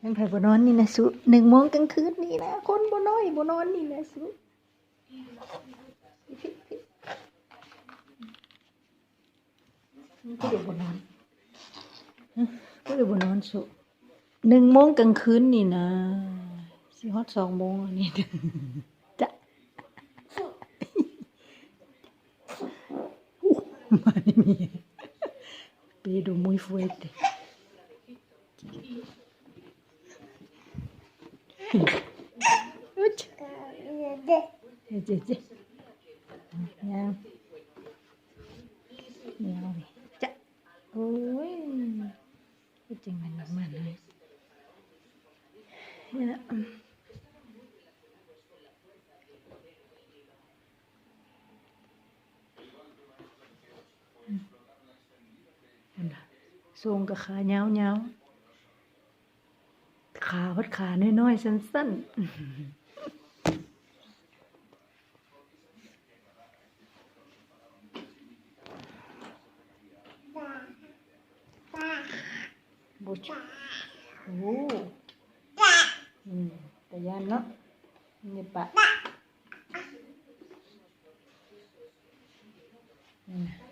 ແມ່ນໃຜບໍ່ນອນນີ້ນະສຸ? ໜຶ່ງໂມງກາງຄືນນີ້ນະ ຄົນບໍ່ນ້ອຍບໍ່ນອນນີ້ນະສຸ. ຜູ້ໃດບໍ່ນອນ? ຜູ້ໃດບໍ່ນອນສຸ? ໜຶ່ງໂມງກາງຄືນນີ້ນະ ຊິຮອດສອງໂມງແລ້ວນີ້ ຈະ Pero muy fuerte. ອຸດ ເຈ ເຈ ເຈ ຍ່າງ ຍ່າງ ຈະ ໂອ້ຍ ເຮັດຈັ່ງນັ້ນມັນເລີຍ ນີ້ນະ. ອືມ ຫັ້ນນະ ຊົງກະຂາຍາວໆ ຂາພັດຂານ້ອຍໆ ສັ້ນໆ. ໂອ້ ອືມ ຕາຢ້ານເນາະ ນີ້ປະ ອືມ.